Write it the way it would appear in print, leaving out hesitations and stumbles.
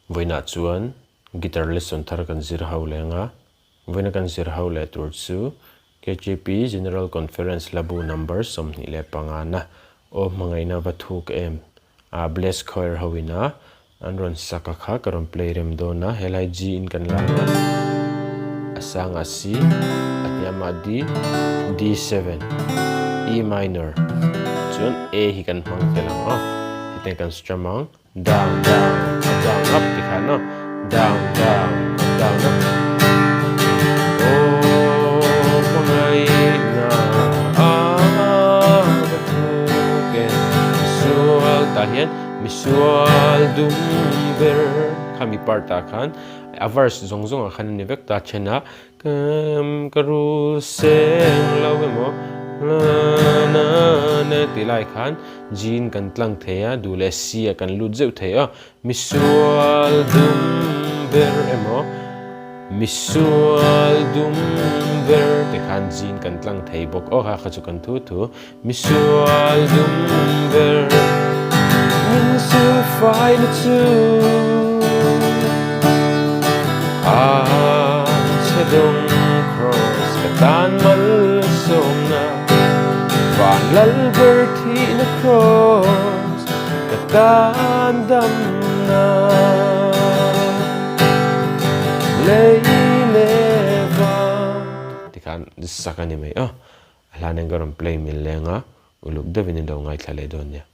Vawiinah chuan guitar lesson thar kan zir ho leh ang a, vawiina kan zir ho leh tur chu KGP General Conference hlabu number 25 na aw hmangaihna va thuk em a Bless Choir ho ina an rawn sak a kha ka rawn play rem dawn a, helai G in kan la ang a, a sangah C, a hniamah D, D7, E minor chuan A hi kan hmang tel ang aw, hetiang kan strum ang. Down down up down up ti khan aw down down up down up Aw hmangaihna a va thuk e Misual tah hian misual dum ber khami part ah khan a verse zawng zawng ah khan a ni vek ta then a Ka rul seng lo emaw na na na tih lai khan Jean kan tlang thei a, duh leh C ah kan lut zeuh thei a, misual dum ber emaw misual dum ber te khan Jean kan tlang thei bawk aw kha kha chu kan thu thu misual dum ber min silfai na chu an chhe dawng cross ka tan malsawmna van lal ber thihna cross ka tan damna lei leh van tikhan sak a ni mai a. A hlan in ka rawn play mil leng a, uluk deuhin in lo ngaithla leh dawn nia.